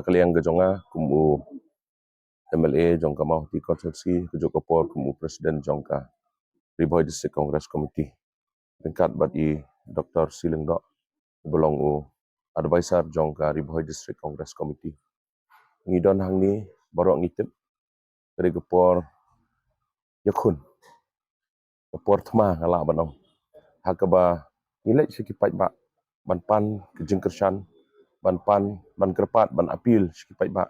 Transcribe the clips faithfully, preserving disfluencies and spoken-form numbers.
ka liang ka jong nga kum u M L A jong ka Mawhati constituency, ka juk ka por kum u president jong ka Ri Bhoi District Congress Committee. Ryngkat bad i Doctor Siling Doh, ba long u advisor jong ka Ri Bhoi District Congress Committee. Ngi don hangne baroh ngi tip, ka dei ka por ïakhun, ka por thma nga lah ban ong. Ha kaba ngi leit sha ki paidbah ban pan ka jingkyrshan, ban pan, ban kyrpad, ban appeal sha ki paidbah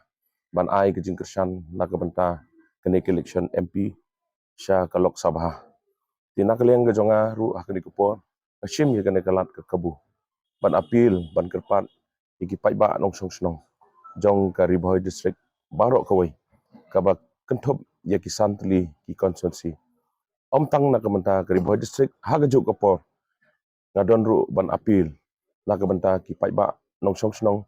ban ai ka jingkyrshan na ka bynta kane ka election M P sha ka Lok Sabha. Te na ka liang ka jong nga ruh ha kane ka por nga shim ïa kane ka lad ka kabu ban appeal, ban kyrpad ïa ki paidbah nongshong shnong jong ka Ri Bhoi District baroh kawei, kaba kynthup ïa ki san tylli ki constituency. Ym tang na ka bynta ka Ri Bhoi District, ha ka juk ka por nga don ruh ban appeal na ka bynta ki paidbah nongshong shnong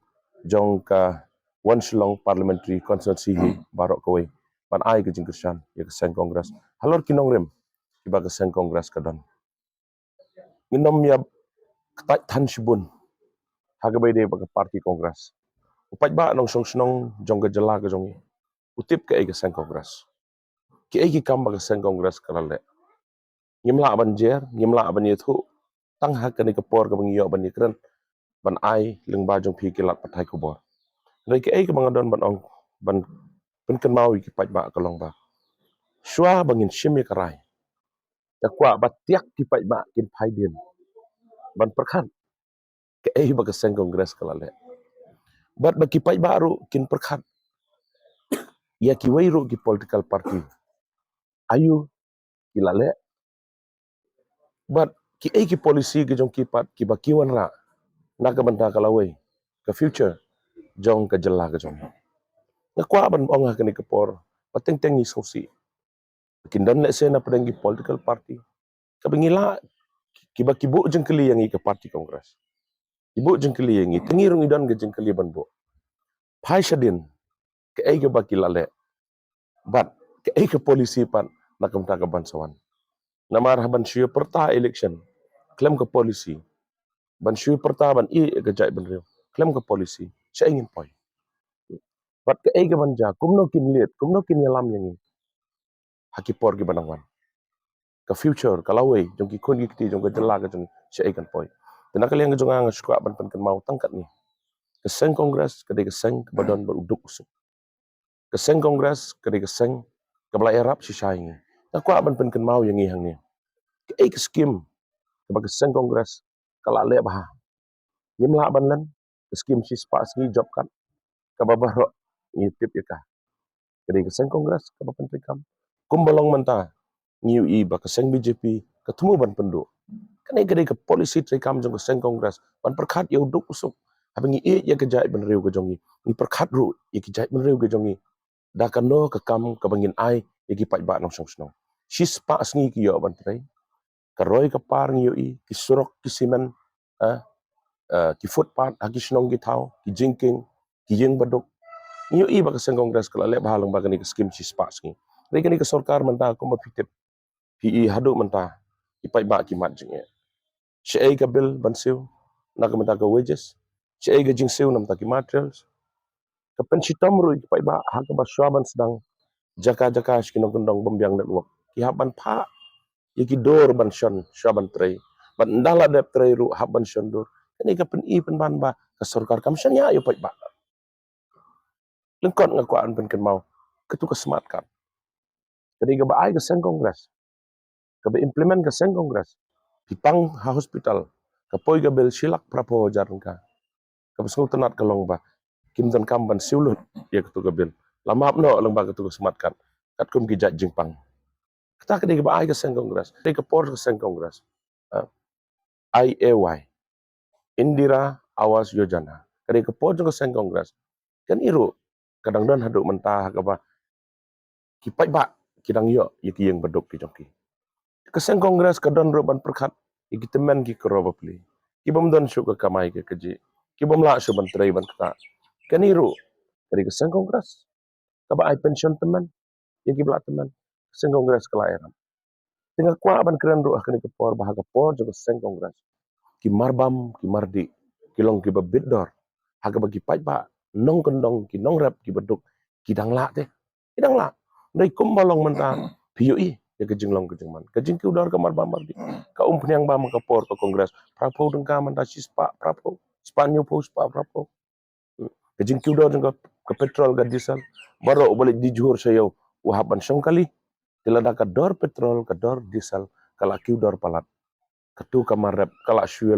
jong ka Wan Shillong Parliamentary Constituency hi baroh kawei ban ai ka jingkyrshan ïa ka seng Congress halor ki nongrim kiba ka seng Congress ka don. Ngin ym ïa kyntait than shibun ha kaba ïadei bad ka party Congress. U paidbah nongshong shnong jong ka jylla ka jong ngi u tip kaei ka seng Congress, kiei ki kam ba ka seng Congress ka la leh. Ngim lah ban jer, ngim lah ban ïathuh tang ha kane ka por kaba ngi ïoh ban ïakren ban ai lyngba jong phi ki lad pathai khubor. Hynrei kaei kaba nga don ban ong, ban pynkynmaw ïa ki paidbah ka long ba shuwa ba ngin shim ïa ka rai, nga kwah ba tiak ki paidbah kin phai dien ban pyrkhat kaei ba ka seng Congress ka la leh, bad ba ki paidbah ruh kin pyrkhat ïa kiwei ruh ki political party aïu ki la leh, bad kiei ki policy ki jong ki pat kiba ki wanrah na ka bynta ka lawei, ka future jong ka jylla ka jong ngi. Nga kwah ban ong ha kane ka por ba teng teng ngi sngewsih kin don lehse na pdeng ki political party kaba ngi lah, kiba ki buh jingkylli ïa ngi ka party Congress, ki buh jingkylli ïa ngi, te ngi ruh ngi don ka jingkylli ban buh. Phai shadien, kaei kaba ki la leh bad kaei ka policy pat na ka bynta ka ban sa wan. Namar ha ban shu pyrta election khlem ka policy, ban shu pyrta ban ïeh ïa ka jaitbynriew khlem ka policy, shaei ngin poi? Bad kaei ka ban jia, kumno kin leit, kumno kin ïalam ïa ngi ha ki por kiba nang wan? Ka future, ka lawei jong ki khun ki kti jong ka jylla ka jong ngi, shaei kan poi? Te na ka liang ka jong nga, nga shu kwah ban pynkynmaw tang katne. Ka seng Congress ka dei ka seng kaba don bad u duk u suk. Ka seng Congress ka dei ka seng kaba la ïarap shisha ïa ngi. Nga kwah ban pynkynmaw ïa ngi hangne, kaei ka skim kaba ka seng Congress ka la leh bha? Ngim lah ban len, ka skim shispah sngi job card kaba baroh ngi tip ïa ka, ka dei ka seng Congress kaba pyntreikam. Kumba long mynta, ngi ïohi ba ka seng B J P ka thmu ban pynduh. Kane ka dei ka policy treikam jong ka seng Congress, ban pyrkhat ïa u duk u suk. Haba ngi ïeit ïa ka jaitbynriew ka jong ngi, ngi pyrkhat ruh ïa ki jaitbynriew ka jong ngi da kano ka kam kaba ngin ai ïa ki paidbah nongshong shnong. Shispah sngi ki ïoh ban trei, ka roi ka par ngi ïohi, ki surok, ki simen, eh, eh, ki footpath ha ki shnong ki thaw, ki jingkieng, ki ïing baduk. Ngi ïohi ba ka seng Congress ka la leh bha lyngba kane ka skim shispah sngi. Hynrei kane ka sorkar mynta kumba phi tip, phi i haduh mynta ki paidbah ki mad jingeh. Shaei ka bill ban siew na ka bynta ka wages, shaei ka jingsiew na ka bynta ki materials. Ka pynshitom ruh ïa ki paidbah ha kaba shuwa ban sdang jaka jaka sha ki nongkyndong bym biang network, ki hap ban phah ïa ki dur ban shon shuwa ban trei, bad ynda la dep trei ruh hap ban shon dur. Kane ka pyni pynban ba ka sorkar kam shaniah ïa u paidbah. Lyngkot nga kwah ban pynkynmaw katu ka smart card, ka dei kaba ai ka seng Congress, kaba implement ka seng Congress. Phi pang ha hospital, ka poi ka bill shi lak phra phew hajar tyngka. Kaba sngewtynnat ka long ba kim donkam ban siew lut ïa katu ka bill, la map noh lyngba katu ka smart card katkum ki jait jingpang. Kata ka dei kaba ai ka seng Congress, ka dei ka por ka seng Congress. Ah, I A Y, Indira Awas Yojana, ka dei ka por jong ka seng Congress. Kane ruh ka dang don haduh mynta ha kaba ki paidbah ki dang ïoh ïa ki ïing baduk ki jong ki. Ka seng Congress ka don ruh ban pyrkhat ïa ki tymmen ki kro bapli, ki bym don shuh ka kamai ka kajih, ki bym lah shuh ban trei ban ktah. Kane ruh ka dei ka seng Congress kaba ai pension tymmen ïa kiba la tymmen. Ka seng Congress ka la ïarap. Te nga kwah ban kren ruh ha kane ka por ba ha ka por jong ka seng Congress, ki marbam ki mardih ki long kiba bit dor ha kaba ki paidbah nongkyndong, ki nongrep, ki baduk, ki dang lah te. Ki dang lah. Hynrei kumba long mynta, phi ïohi ïa ka jinglong ka jingman. Ka jingkiew dor ka mar ba mar di. Ka umphniang ba man ka por ka Congress. Phraphew tyngka mynta shispah phraphew. Spah hynñiewphew, spah phraphew. Ka jingkiew dor jong ka, ka petrol, ka diesel. Baroh uba leit dih jhur sha ïew, u hap ban shong kali. Te lada ka dor petrol, ka dor diesel, ka la kiew dor palat, kato ka mar rep ka la shu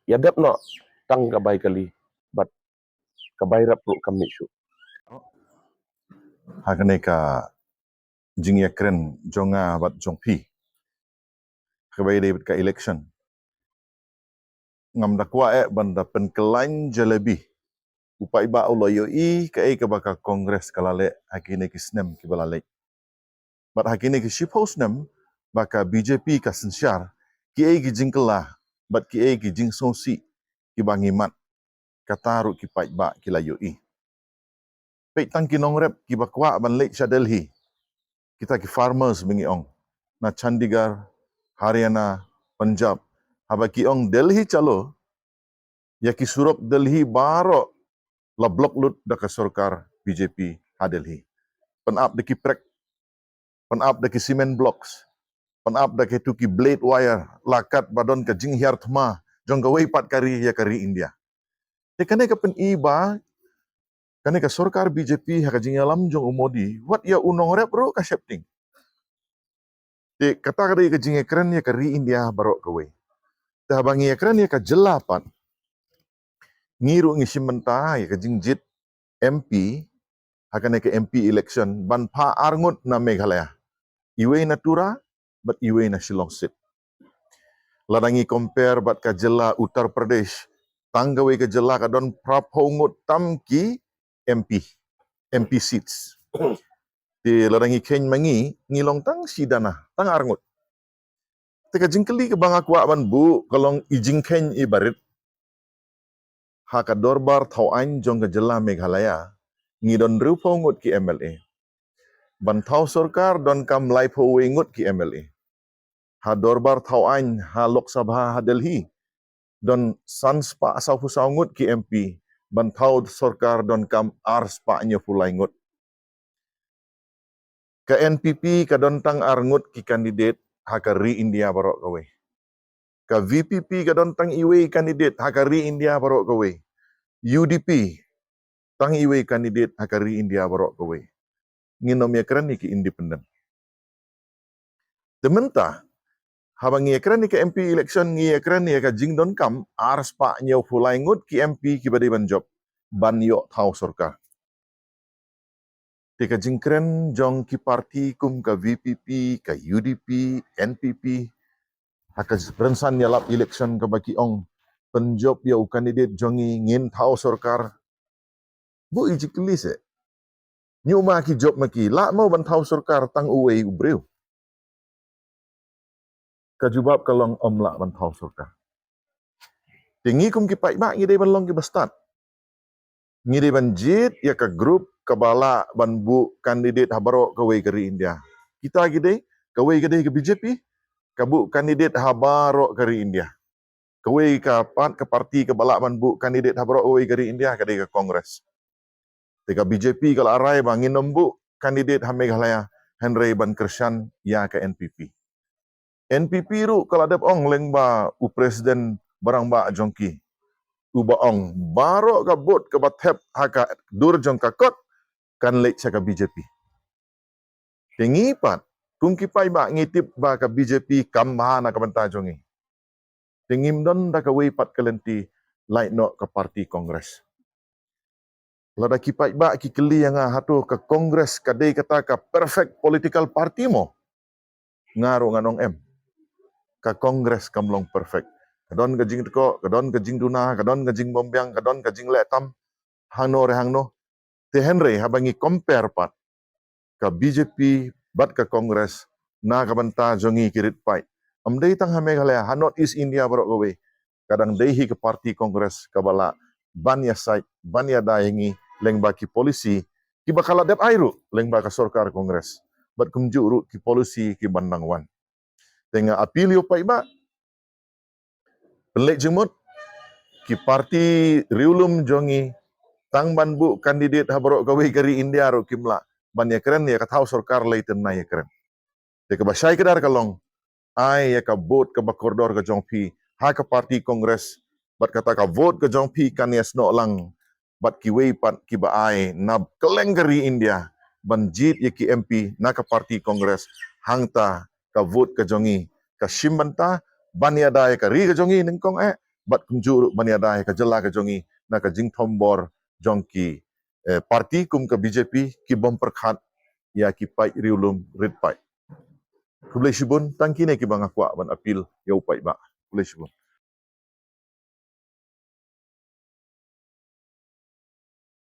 ïa dep noh tang ka bai kali bad ka bai rep ruh kam mih shuh. Ha kane ka jingïakren jong nga bad jong phi, kaba ïadei bad ka election, ngam da kwah eh ban da pynkylla jalebi. U paidbah u la ïohi kaei kaba ka Congress ka la leh ha kine ki snem kiba la leit. Bad ha kine ki shiphew snem ba ka B J P ka synshar, kiei ki jingkylla bad kiei ki jingsngewsih kiba ngi mad, kata ruh ki paidbah ki la ïohi. Peit tang ki nongrep kiba kwah ban leit sha Delhi, kita ki farmers ba ngi ong, na Chandigarh, Haryana, Punjab, haba ki ong Delhi chalo, ïa ki surok Delhi baroh la block lut da ka sorkar B J P ha Delhi. Pynap da ki prek, pynap da ki cement blocks, pynap da kitu ki blade wire, la kat ba don ka jinghiar thma jong kawei pat ka ri ïa ka ri India. Te kane ka pyni ba kane ka sorkar B J P ha ka jingïalam jong u Modi, wat ïa u nongrep ruh ka sheptieng. Te kata ka dei ka jingïakren ïa ka ri India baroh kawei. Te haba ngi ïakren ïa ka jylla pat, ngi ruh ngi shim bynta ïa ka jingjied M P ha kane ka M P election ban phah arngut na Meghalaya. Iwei na Tura bad iwei na Shillong seat. Lada ngi compare bad ka jylla Uttar Pradesh, tang kawei ka jylla ka don phraphew ngut tam ki M P, M P seats. Te lada ngi kheiñ ma ngi, ngi long tang shi dana, tang arngut. Te ka jingkylli kaba nga kwah ban buh ka long, i jingkheiñ iba rit. Ha ka dorbar thaw aiñ jong ka jylla Meghalaya, ngi don hynriewphew ngut ki M L A. Ban thaw sorkar donkam laiphew wei ngut ki M L A. Ha dorbar thaw aiñ ha Lok Sabha ha Delhi, don san spah sawphew saw ngut ki M P. Ban thaw sorkar donkam ar spah hynñiewphew lai ngut. Ka N P P ka don tang arngut ki candidate ha ka ri India baroh kawei. Ka V P P ka don tang iwei candidate ha ka ri India baroh kawei. U D P tang iwei candidate ha ka ri India baroh kawei. Ngin ym ïakren ïa ki independent. Te mynta, haba ngi ïakren ïa ka M P election, ngi ïakren ïa ka jingdonkam ar spah hynñiewphew lai ngut ki M P kiba dei ban jop ban ïoh thaw sorkar. Te ka jingkren jong ki parti kum ka V P P, ka U D P, N P P, ha ka rynsan ïalap election kaba ki ong, pynjop ïa u candidate jong ngi, ngin thaw sorkar. Buh i jingkylli seh. Ngi ong ma ki jop ma ki, lah mo ban thaw sorkar tang uwei u briew? Ka jubab ka long ym lah ban thaw sorkar. Te ngi kum ki paidbah ngi dei ban long kiba stad. Ngi dei ban jied ïa ka group kaba lah ban buh candidate ha baroh kawei ka ri India. Kita ki dei, kawei ka dei ka B J P, ka buh candidate ha baroh ka ri India. Kawei ka pat ka parti kaba lah ban buh candidate ha baroh kawei ka ri India ka dei ka Congress. Te ka B J P ka la rai ba ngin ym buh candidate ha Meghalaya, hynrei ban kyrshan ïa ka N P P. N P P ruh ka la dep ong lyngba u president barangbah jong ki, uba ong baroh ka vote kaba thep ha ka dur jong ka kot kan leit sha ka B J P. Te ngi pat, kum ki paidbah ngi tip ba ka B J P kam bha na ka bynta jong ngi. Te ngim don da kawei pat ka lynti, lait noh ka parti Congress. Lada ki paidbah ki kylli ïa nga, hato ka Congress ka dei kata ka perfect political party mo? Nga ruh ngan ong em. Ka Congress kam long perfect. Ka don ka jingtkoh, ka don ka jingduna, ka don ka jingbymbiang, ka don ka jingleh tam hangno re hangno. Te hynrei haba ngi compare pat ka B J P bad ka Congress na ka bynta jong ngi ki rit paid, ym dei tang ha Meghalaya, ha North East India baroh kawei, ka dang dei hi ka parti Congress kaba lah ban ïasaid, ban ïada ïa ngi lyngba ki policy kiba ka la dep ai ruh lyngba ka sorkar Congress, bad kumjuh ruh ki policy kiban dang wan. Te nga appeal ïa u paidbah, pynleit jingmut, ki parti riewlum jong ngi, tang ban buh candidate ha baroh kawei ka ri India ruh kim lah ban ïakren ïa ka thaw sorkar lei tynrai ïakren. Te kaba shai kdar ka long, ai ïa ka vote kaba kordor ka jong phi ha ka party Congress, bad kata ka vote ka jong phi kan ïasnoh lang bad kiwei pat kiba ai na kylleng ka ri India ban jied ïa ki M P na ka party Congress. Hangta ka vote ka jong ngi ka shim bynta ban ïada ïa ka ri ka jong ngi nyngkong eh, bad kumjuh ruh ban ïada ïa ka jylla ka jong ngi na ka jingthombor jong ki, eh, party kum ka B J P ki bym pyrkhat ïa ki paid riewlum rit paid. Khublei shibun, tang kine kiba nga kwah ban appeal ïa u paidbah. Khublei shibun.